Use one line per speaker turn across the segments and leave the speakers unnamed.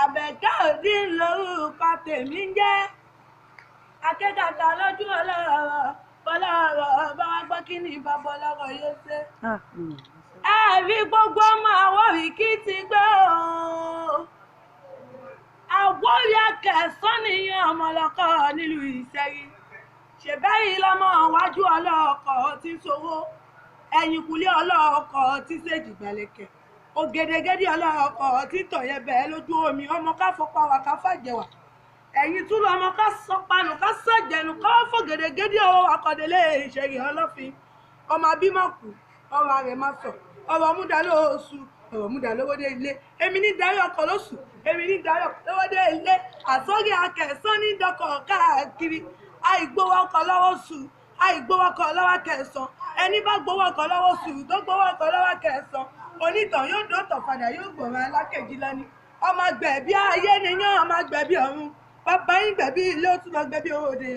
Àbẹ̀kẹ́ òdì lórúkọ tèmi ń jẹ́. Akẹ́kọ̀ọ́ lójú ọlọ́rọ̀ ọlọ́rọ̀ bá wá gbọ́ kí ni bàbá ọlọ́rọ̀ yóò ṣe. Ẹ rí gbogbo ọmọ Àwórì kí ti gbé o. Àwórì Akẹ̀sán nìyẹn ọmọ ọlọ́kọ̀ nílùú Ìṣẹ́rí. Ṣèbẹ́yìí lọ́mọ wájú ọlọ́kọ̀ tí ń sowó, ẹ̀yìnkùlé ọlọ́kọ̀ tí ń ṣèjìgbàlẹ̀kẹ̀, ògèdègèdè ọlọ́kọ̀ tí ń tọ̀yẹ̀bẹ̀ lójú omi, ọmọ ká fọpá wà ká fàjẹwà. Ẹ̀yìn tún lọ́mọ ká sọpanù ká sọ̀jẹ̀nù ká fògèdègèdè ọwọ́ akọ̀délé Ìṣẹ̀rí ọlọ́fin. Ọmọ abímọ̀kù, ọrọ̀ rẹ̀ má sọ, ọrọ̀ múdà lóṣù, ọ̀rọ̀ múdà lówó dé ilé. Èmi ní darí ọkọ̀ lóṣù, èmi ní darí ọkọ̀ lówó dé ilé. Àsórí Akẹ̀sán ní dọkọ̀ káàkiri. Àìgbowó ọkọ̀ lọ́wọ́ sù, àìgbowó ọkọ̀ lọ́wọ́ Kẹ̀sán. Ẹni bá gbowó ọkọ̀ lọ́wọ́ sù tó gbowó ọkọ̀ lọ́wọ́ Kẹ̀sán, onítàn yóò dóòtọ̀ padà, yóò gbọ̀ràn alákejì lọ́ní. Ọmọ gbẹ̀bí ayé nìyàn, ọmọ gbẹ̀bí ọ̀run. Bàbá yín gbẹ̀bí ilé, ó tún lọ gbẹ̀bí òde.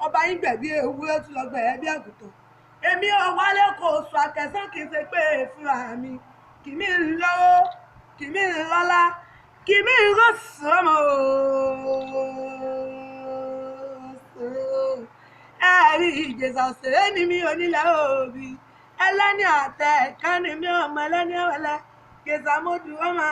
Ọba yín gbẹ̀bí ewúrẹ́, ó tún lọ gbẹ̀bí àgùntàn. Èmi ò wálé kò sùn Akẹ̀sán kì í ṣe pé fúnra mi. Kì mí ń lọ́wọ́, kì mí ń lọ́lá, kì mí ń rọ̀sọ́mọ́. Ẹ̀rí Ìjẹ̀ṣà òṣèré ni mi onílẹ̀ òbí. Ẹlẹ́ni àtẹ ẹ̀ka ni mi ọmọ ẹlẹ́ni ẹ̀wẹ̀lẹ́. Ìjẹ̀ṣà mo dùn ọmọ.